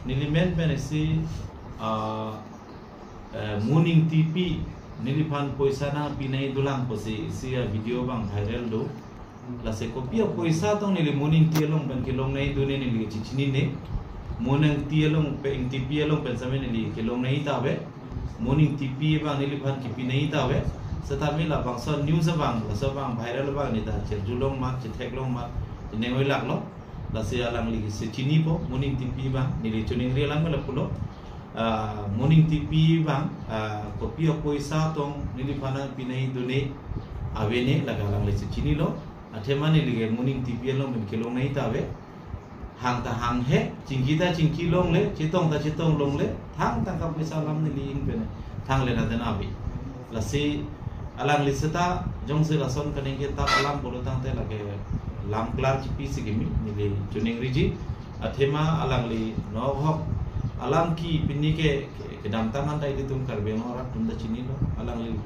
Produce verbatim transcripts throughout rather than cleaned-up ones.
Neli men pen isi, ah, eh, Moon Engtipi neliphan poisa nangpi nangji dolang pusi isi a-video abang viral do. Lasi kopi apoisa tong neli Moon Engti along pen kelong nangji do ne neli chechinine. Moon Engti along pen, Engtipi along pen same neli kelong nangji ta ave. Moon Engtipi abang neliphan kipi nangji ta ave. Setame labangso news abang, laso abang viral abang ne ta cherjulong mat, chetheklong mat, chiningri laklo. Lasi alangli si chinipo, Moon Engtipi abang, neli chiningri alam lapulo. Ah, Moon Engtipi abang, ah, kopi apoisa tong neliphan nangpi nangji do ne ave ne, lake alangli si chinilo. Athema neli ke Moon Engtipi along pen kelong nangji ta ave. Hang ta hanghe, chingki ta chingki longle, chetong ta chetong longle, thang tangka poisa alam neli in pen thangle na den ave. Lasi alangli seta jongsi lason kaningje ta alam pulo tangte lake lam klar chipi si kimi neli chiningriji. Athema alangli nohok alam ke pini ke, ke, kedamtang an ta ilitum Karbi Anglong arat atum ta chinilo. Alangli,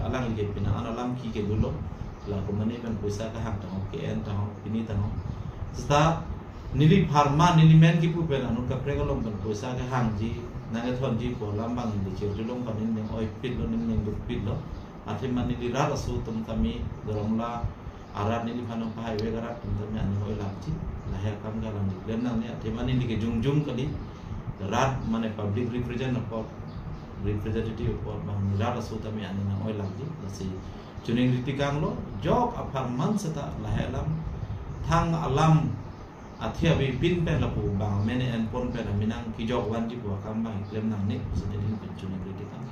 alangli ke pini an alam ke ke dolo. La komane pen poisa kehang tangho, ke-en tangho, pini tangho. Seta neli pharman, neli men kipu pen anut kaprek along pen poisa kehangji, nangkethonji pu alam abang neli cherjulong pen ning oipitlo, ning dukpitlo. Athema neli rat aso atum tame, Doramla arat, neliphan nangpahai vek arat atum tame aning oilamji. Lahei akam ke alangli klem nangne, athema neli ke jongjong kali. Rat mane public represent apot, representative apot abang neli rat aso tame aning nang oilamji. Lasi chiningri tikanglo, jok apharman seta lahei alam, thang alam, athe avepin pen lapu abang mene enpon pen aminang kejok vanji pu akam abang klem nangne, pusi neli pen chiningri tikang.